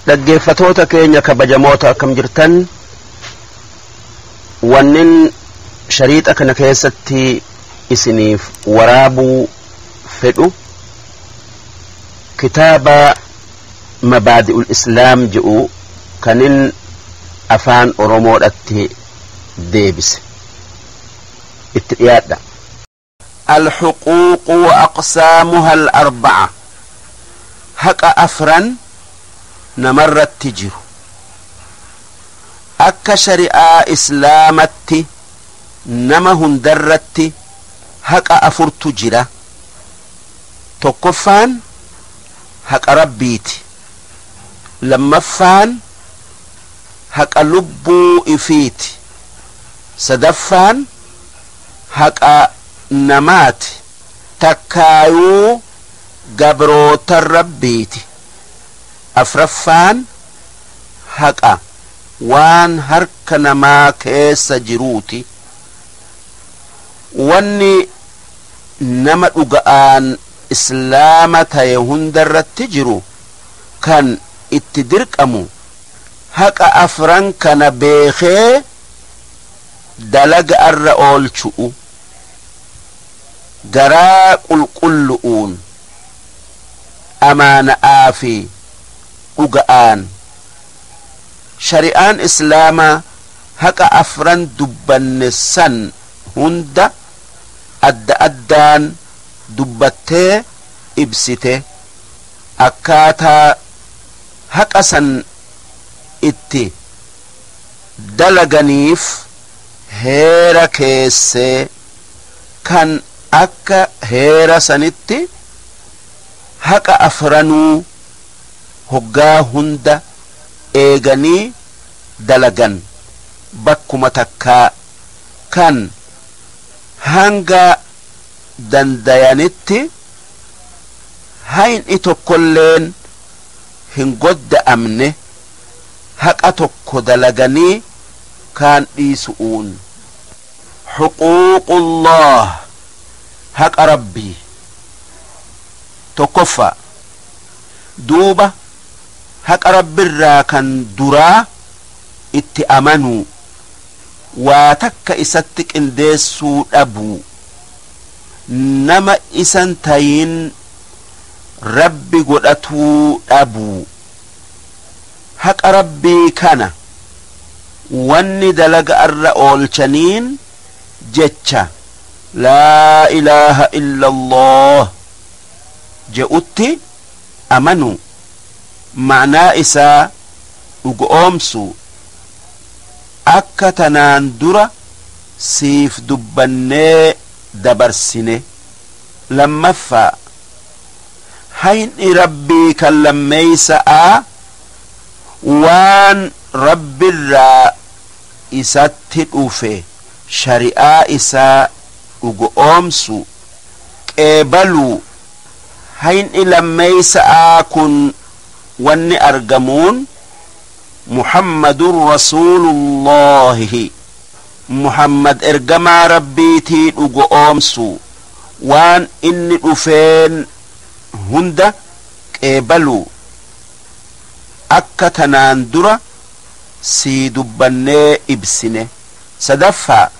Dhaggeeffatoota keenya kabajamoota, akkam jirtan? Wannin shariixa kana keessatti isiniif waraabuu fedhu kitaaba Mabaadi'ul Islaam jedhu kanin afaan Oromoodhatti deebise. Itti dhiyaadha. الحقوق وأقسامها الأربعة. Haqa afran namarratti jiru akka shari'aa Islaamatti nama hundarratti haqa afurtu jira. Tokkoffaan haqa Rabbiiti, lammaffaan haqa lubbuu ifiiti, sadaffaan haqa namaati takkaayuu gabroota Rabbiiti, afraffaan haqa waan harka namaa keessa jiruuti. Wanni nama dhuga'aan Islaama taye hundarratti jiru kan itti dirqamu haqa afran kana beekee dalaga arra oolchu'u, garaa qulqullu'uun, amaana'aa fi dhuga'aan. Shari'aan Islaamaa haqa afran dubbanne san hunda adda addaan dubbattee ibsite. Akkaataa haqa san itti dalaganiif heera keessee, kan akka heera sanitti haqa afranuu hoggaa hunda eeganii dalagan, bakkuma takkaa kan hanga dandayanitti hayni tokkolleen hin godda'amne, haqa tokko dalaganii kaan dhiisu'uun. Xuquuqullah, haqa Rabbii. Tokkoffaa, duuba haqa Rabbirraa kan duraa itti amanuu, waa takka isatti qindeessuu dhabuu, nama isan tayin Rabbi godhatuu dhabuu. Haqa Rabbii kana wanni dalaga arra oolchaniin jecha "Laa ilaaha illa Allah" je'utti amanuu, ma'naa isaa dhugoomsuu, akka tanaan dura siif dubbannee dabarsine. Lammaffaa, hayni Rabbii kan lammeeysa'aa waan Rabbirraa isatti dhufe, shari'aa isaa dhugoomsu, qeebaluu. Hayni lammeeysa'aa kun wanni argamuun Muhammadun Rasuulullaahi, Muhammad ergamaa Rabbiitii dhugoomsu, waan inni dhufeen hunda qeebaluu, akka tanaan dura sii dubbannee ibsine. Sadaffaa,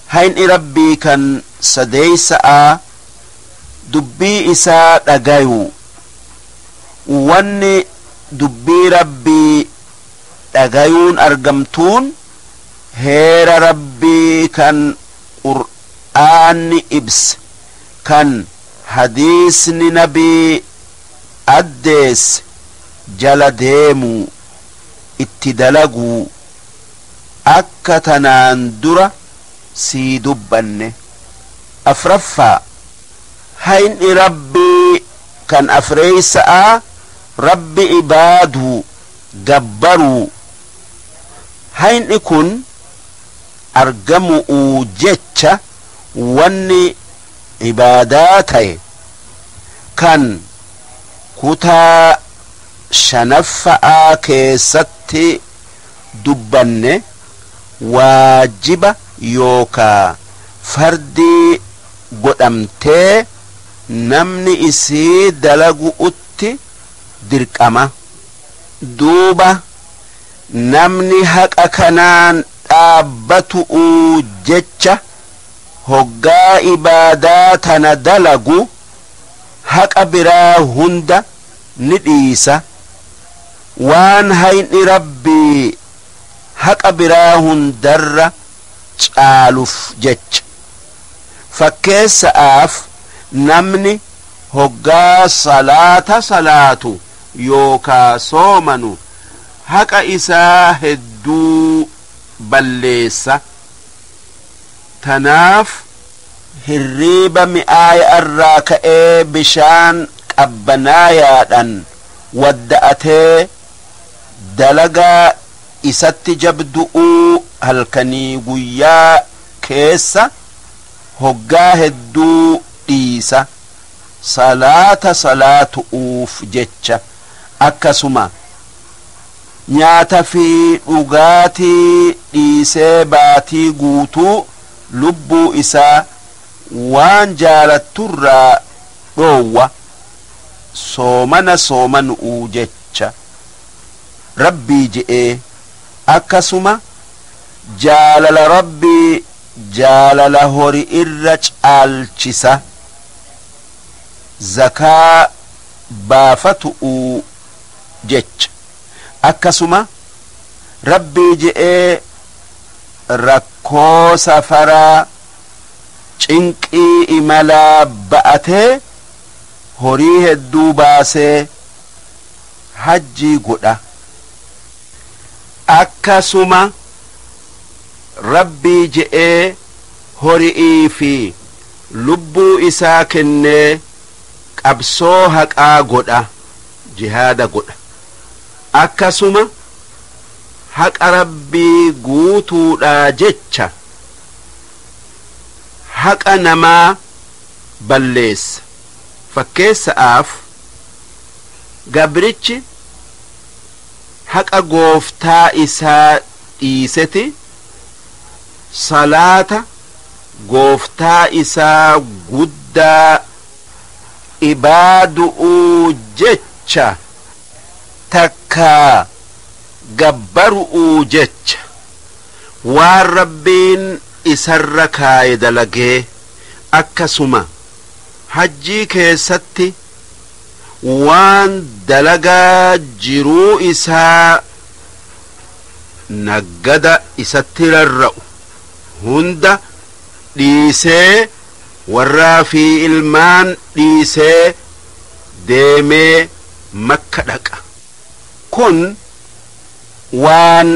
hayni Rabbii kan sadeeysa'aa dubbii isaa dhagayuu. Wanni dubbii Rabbii dhagayuun argamtuun heera Rabbii kan Qur'aanni ibse, kan hadiisni nabii addeesse jala deemuu, itti dalaguu, akka tanaan dura sii dubbanne. Afraffaa, hayni Rabbii kan afreeysa'aa Rabbi ibaaduu, gabbaruu. Hayni kun argamu'uu jecha wanni ibaadaa ta'e kan kutaa shanaffa'aa keessatti dubbanne waajiba yookaa fardii godhamtee namni isii dalagu'utti dirqama. Duuba namni haqa kanaan dhaabbatu'uu jecha hoggaa ibaadaa tana dalagu haqa biraa hunda ni dhiisa. Waan hayni Rabbii haqa biraa hundarra caaluf jecha. Fakkeessa'aaf namni hoggaa salaata salaatu yookaa soomanu haqa isaa hedduu balleessa. Tanaaf hirriiba mi'aaya irraa ka'ee bishaan qabbanaayaadhan wadda'atee dalagaa isatti jabdu'uu halkanii guyyaa keessa hoggaa hedduu dhiisa salaata salaatu'uuf jecha. Akkasuma nyaata fi dhugaatii dhiisee baatii guutuu lubbuu isaa waan jaalatturraa dhoowwa soomana soomanu'uu jecha Rabbii je'ee. Akkasuma jaalala Rabbii jaalala hori irra caalchisa zakaa baafatu'uu jecha. Akkasuma Rabbii je'ee rakkoo safaraa cinqii imalaa ba'atee horii hedduu baasee hajjii godha. Akkasuma Rabbii je'ee hori'ii fi lubbuu isaa kennee qabsoo haqaa godha, jihaada godha. Akkasuma haqa Rabbii guutuudhaa jecha haqa namaa balleessa. Fakkeessa'aaf gabrichi haqa gooftaa isaa dhiiseti salaata gooftaa isaa guddaa ibaadu'uu jecha takkaa gabbaru'uu jecha waan Rabbiin isarra kaaye dalagee. Akkasuma hajjii keessatti waan dalagaa jiruu isaa naggada isatti rarra'u hunda dhiisee warraa fi ilmaan dhiisee deemee Makka dhaqa. Kun waan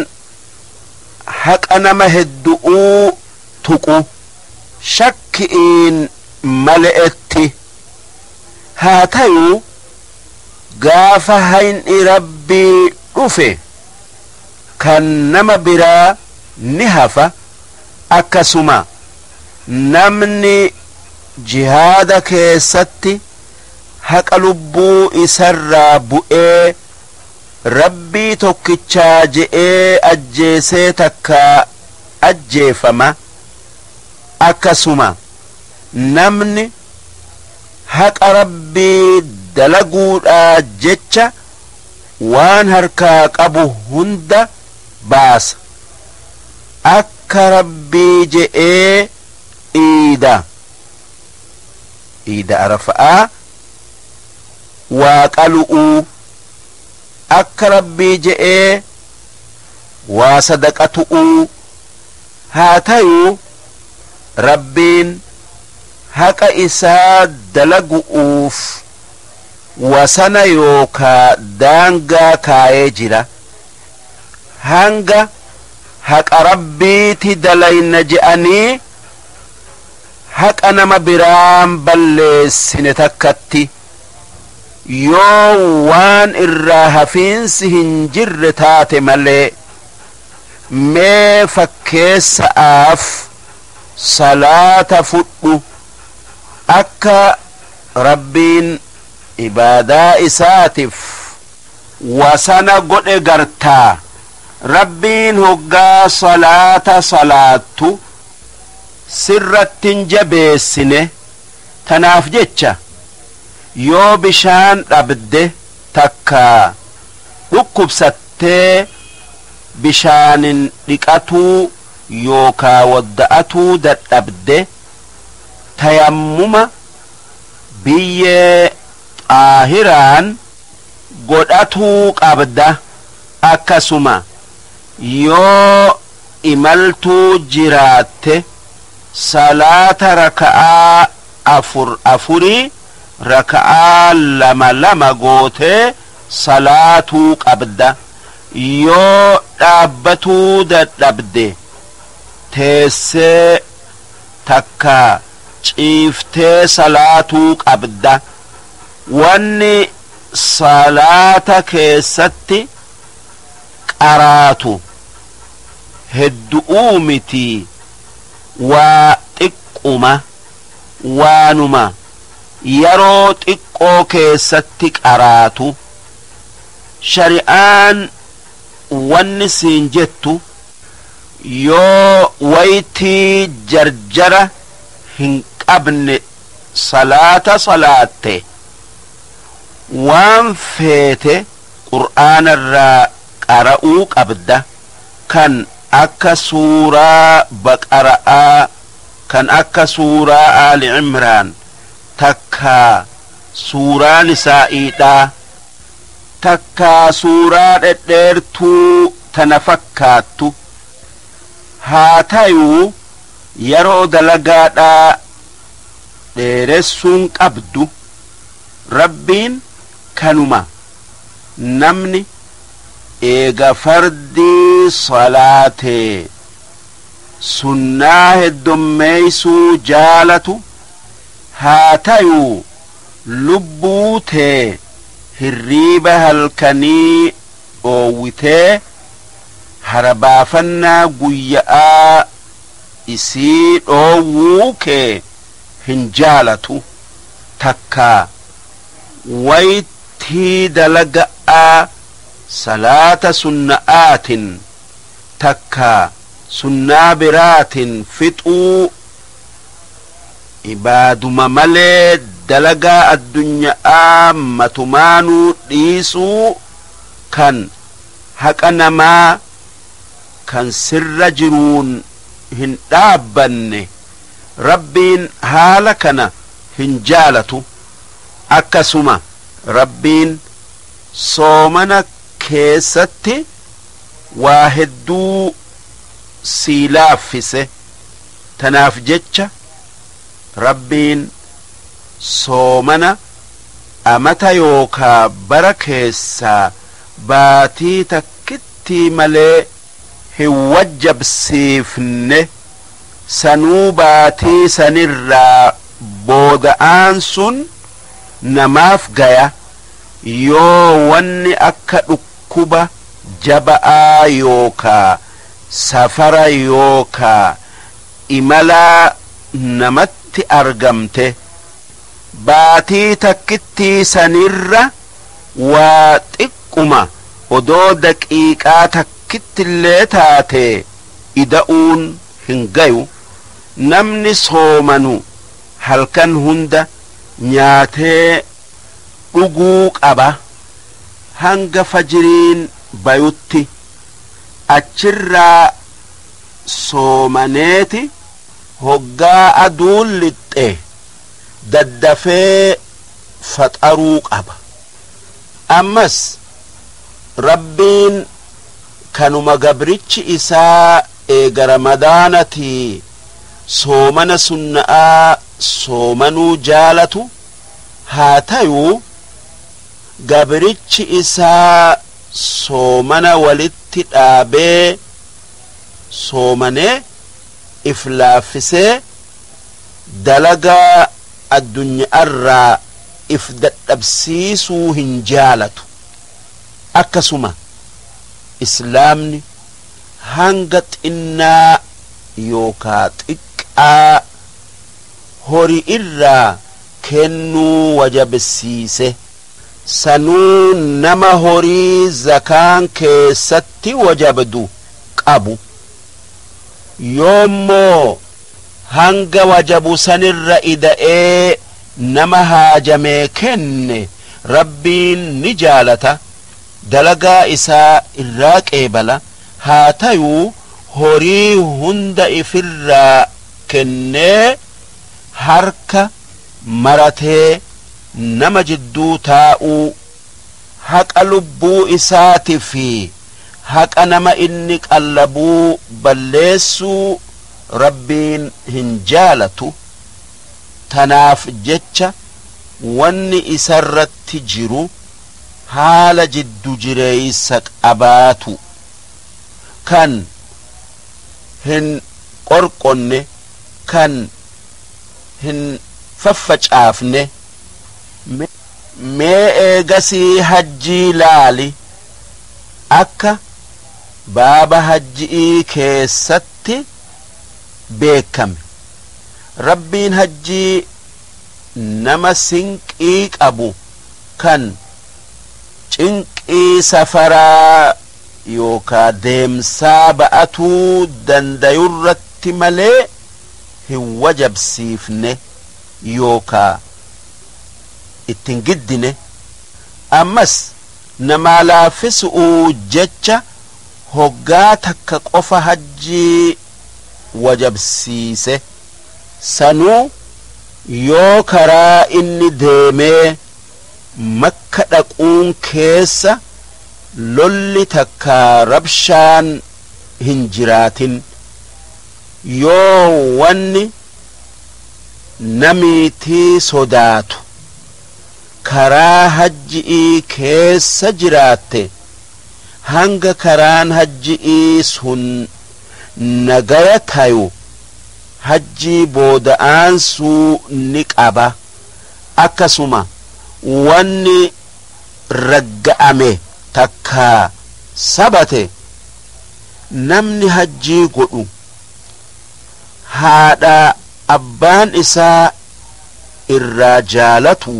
haqa nama heddu'uu tuqu shakki'iin male'etti haa tayuu gaafa hayni Rabbii dhufe kan nama biraa ni hafa. Akkasuma namni jihaada keessatti haqa lubbuu isarraa bu'ee Rabbii tokkichaa je'ee ajjeesee takkaa ajjeefama. Akkasuma namni haqa Rabbii dalaguudhaa jecha waan harkaa qabu hunda baasa. Akka Rabbii je'ee iida iida Arafa'aa waa qalu'uu, akka Rabbii je'ee waa sadaqatu'uu haa tayuu Rabbiin haqa isaa dalagu'uuf wasana yookaa daangaa kaayee jira. Hanga haqa Rabbiiti dalayna je'anii haqa nama biraan balleessine takkatti yoo waan irraa hafiinsi hin jirre taate malee. Mee fakkeessa'aaf salaata fudhu. Akka Rabbiin ibaadaa isaatiif wasana godhe gartaa. Rabbiin hoggaa salaata salaattu sirrattin jabeessine. Tanaaf jecha yoo bishaan dhabde takkaa Dhukkubsattee bishaanin dhiqatuu yookaa wadda'atuu dadhabde, tayammuma biyyee xaahiraan godhatuu qabda. Akkasuma yoo imaltuu jiraatte, salaata raka'aa afur afurii raka'aa lama lama gootee salaatuu qabda. Yoo dhaabbatuu dadhabde, teessee takka ciiftee salaatuu qabda. Wanni salaata keessatti qaraatu heddu'uu miti, waa xiqquma, waanuma yeroo xiqqoo keessatti qaraatu. Shari'aan wanni siin jettu, yoo waytii jarjara hin qabne salaata salaatte, waan feete Qur'aanarraa qara'uu qabda, kan akka suuraa Baqara'aa, kan akka suuraa Aali Cimraan, takka suuraa Nisaa'iidhaa, takka suuraa dhedheertuu tana fakkaattu. Haa tayuu yeroo dalagaadhaa dheeressuun qabdu. Rabbiin kanuma namni eega fardii salaatee sunnaa heddommeeysuu jaalatu, haa tayuu lubbuu tee hirriiba halkanii dhoowwitee harabaafannaa guyya'aa isii dhoowwuu kee hin jaalatu, takka waytii dalaga'aa salaata sunna'aatin takka sunnaa biraatin fixuu, ibaaduma malee dalagaa addunya'aa matumaanuu dhiisuu, kan haqa namaa kan sirra jiruun hin dhaabbanne, Rabbiin haala kana hin jaalatu. Akkasuma Rabbiin soomana keessatti waa hedduu sii laaffise. Tanaaf jecha Rabbiin soomana amata yookaa bara keessaa baatii takkittii malee hin wajjabsiifne. Sanuu baatii sanirraa booda'aan sun namaaf gaya, yoo wanni akka dhukkuba jaba'aa yookaa safara yookaa imalaa namatti argamte. Baatii takkittii sanirra waa xiqquma odoo daqiiqaa takkittillee taate ida'uun hin gayu. Namni soomanu halkan hunda nyaatee dhuguu qaba hanga fajiriin bayutti. Achirraa soomaneeti hoggaa aduun lixxe daddafee faxaruu qaba. Ammas Rabbiin kanuma gabrichi isaa eega Ramadaanatii soomana sunna'aa soomanuu jaalatu, haa tayuu gabrichi isaa soomana walitti dhaabee soomanee if laaffisee dalagaa addunyaarraa if dadhabsiisuu hin jaalatu. Akkasuma Islaamni hanga xinnaa yookaa xiqqaa horii irraa kennuu wajabsiise, sanuu nama horii zakaan keessatti wajabdu qabu. Yoommoo hanga wajabu sanirra ida'ee nama haajamee kenne, Rabbiin ni jaalata. Dalagaa isaa irraa qeebala. Haa tayuu horii hunda ifirraa kennee harka maratee nama jidduu taa'uu, haqa lubbuu isaati fi haqa nama inni qallabuu balleessuu Rabbiin hin jaalatu. Tanaaf jecha wanni isarratti jiru haala jiddu jireeysa qabaatu, kan hin qorqonne, kan hin faffacaafne. Mee eegasii hajjii laali. Akka baaba hajji'ii keessatti beekame, Rabbiin hajjii nama sinqii qabu kan cinqii safaraa yookaa deemsaa ba'atuu dandayurratti malee hin wajabsiifne yookaa ittin giddine. Ammas namaa laaffisu'uu jecha hoggaa takka qofa hajjii wajabsiise, sanuu yoo karaa inni deemee Makka dhaquun keessa lolli takkaa rabshaan hin jiraatin, yoo wanni namiitii sodaatu karaa hajji'ii keessa jiraatte, hanga karaan hajji'ii sun nagaya tayu hajjii booda aansuu ni qaba. Akkasuma wanni ragga'ame takkaa sabate, namni hajjii godhu haadha abbaan isaa irraa jaalatu,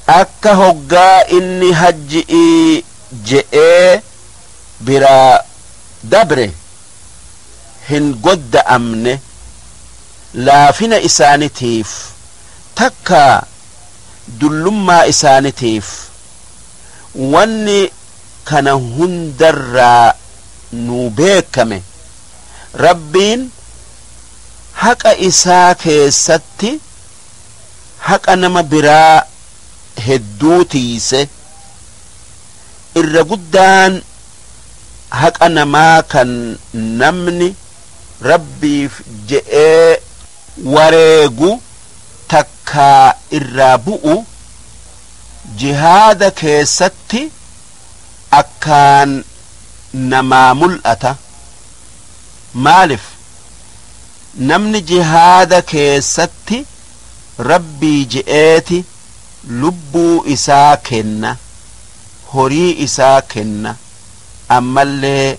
akka hoggaa inni hajji'ii je'ee biraa dabre hin godda'amne laafina isaanitiif takkaa dullummaa isaanitiif. Wanni kana hundarraa nuu beekkame, Rabbiin haqa isaa keessatti haqa nama biraa hedduu tiyse. Irra guddaan haqa namaa kan namni Rabbiif je'ee wareegu takkaa irraa bu'u jihaada keessatti akkaan namaa mul'ata. Maalif? Namni jihaada keessatti Rabbii je'eeti lubbuu isaa kenna, horii isaa kenna, ammallee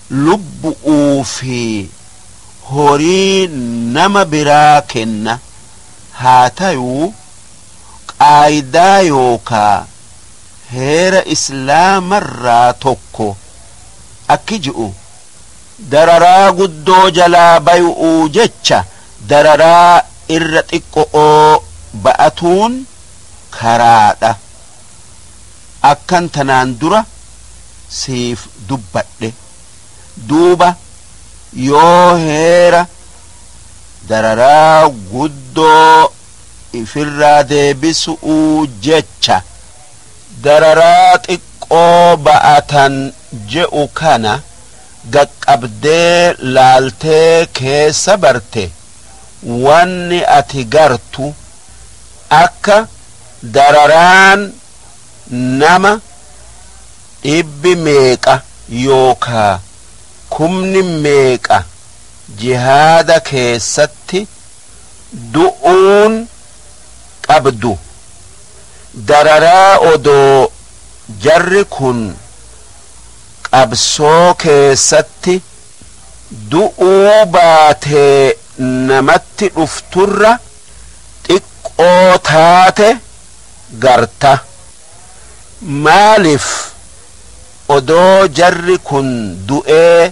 lubbu'uu fi horii nama biraa kenna. Haa tayuu qaaydaa yookaa heera islaamarraa tokko akki ji'u, dararaa guddoo jalaa bayu'uu jecha dararaa irra xiqqo'oo ba'atuun karaadha, akkan tanaan dura siif dubbadhe. Duuba yoo heera dararaa guddoo ifirraa deebisu'uu jecha dararaa xiqqoo ba'atan je'u kana gaqqabdee laaltee keessa barte, wanni ati gartu akka dararaan nama dhibbi meeqa yookaa kumni meeqa jihaada keessatti du'uun qabdu dararaa odoo jarri kun qabsoo keessatti du'uu baatee namatti dhufturra xiqqoo taate garta. Maalif? Odoo jarri kun du'ee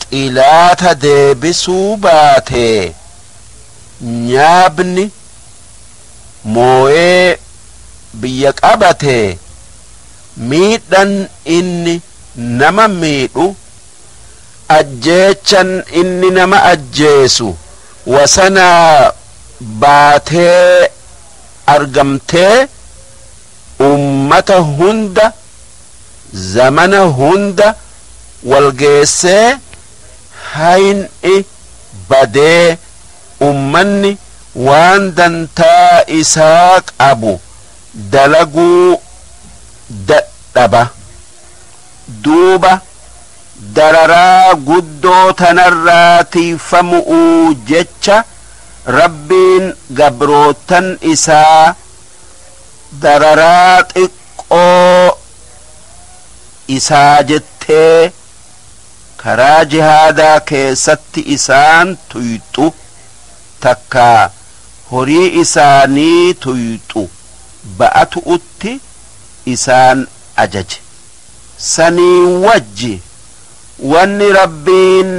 xilaata deebisuu baatee nyaabni mooyee biyya qabate Miidhan inni nama miidhu, ajjeechan inni nama ajjeesu wasanaa baatee argamtee ummata hunda zamana hunda walgeessee hayni badee ummanni waan dantaa isaa qabu dalaguu dadhaba. Duuba dararaa guddoo tanarraa tiifamu'uu jecha Rabbiin gabrootan isaa dararaa xiqqoo isaa jettee karaa jihaadaa keessatti isaan tuyxu, takka horii isaanii tuyxu ba'atu'utti isaan ajaje. Sanii wajji wanni Rabbiin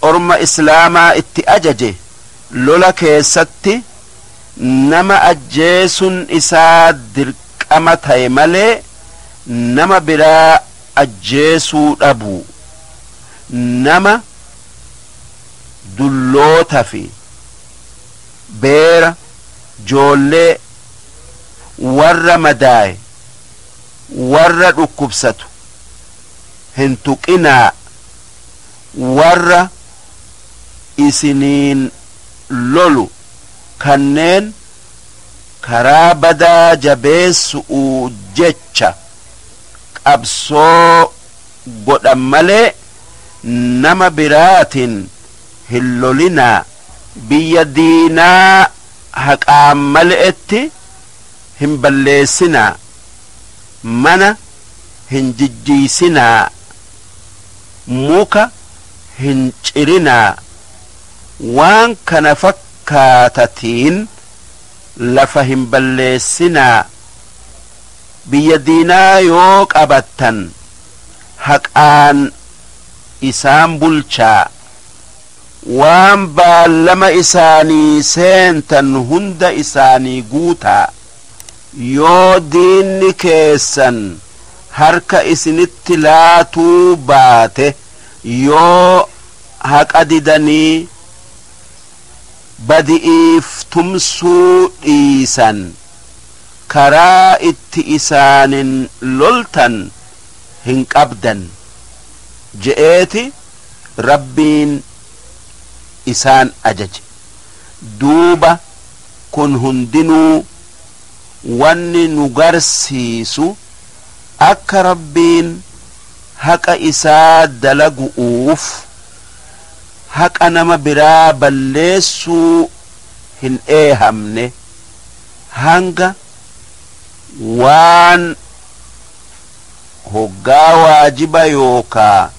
orma Islaamaa itti ajaje lola keessatti nama ajjeesun isaa dirqama ta'e malee nama biraa ajjeesuu dhabuu, nama dulloota fi beera, joollee, warra madaaye, warra dhukkubsatu hin tuqinaa, warra isiniin lolu kanneen karaa badaa jabeessu'uu jecha qabsoo godhan malee nama biraatiin hin lolinaa. Biyya diinaa haqaan male'etti hin balleessinaa, mana hin jijjiisinaa, muka hin cirinaa, waan kana fakkaatatiin lafa hin balleessinaa. Biyya diinaa yoo qabattan haqaan isaan bulchaa, waan baallama isaanii seentan hunda isaanii guutaa. Yoo diinni keessan harka isinitti laatuu baate, yoo haqa didanii badi'iif tumsuu dhiisan, karaa itti isaanin loltan hin qabdan je'eeti Rabbiin isaan ajaje. Duuba kun hundinuu wanni nu garsiisu akka Rabbiin haqa isaa dalagu'uuf haqa nama biraa balleessuu hin eehamne, hanga waan hoggaa waajiba yookaa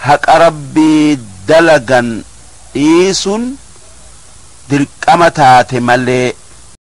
haqa Rabbii dalagan dhiisun dirqama taate malee.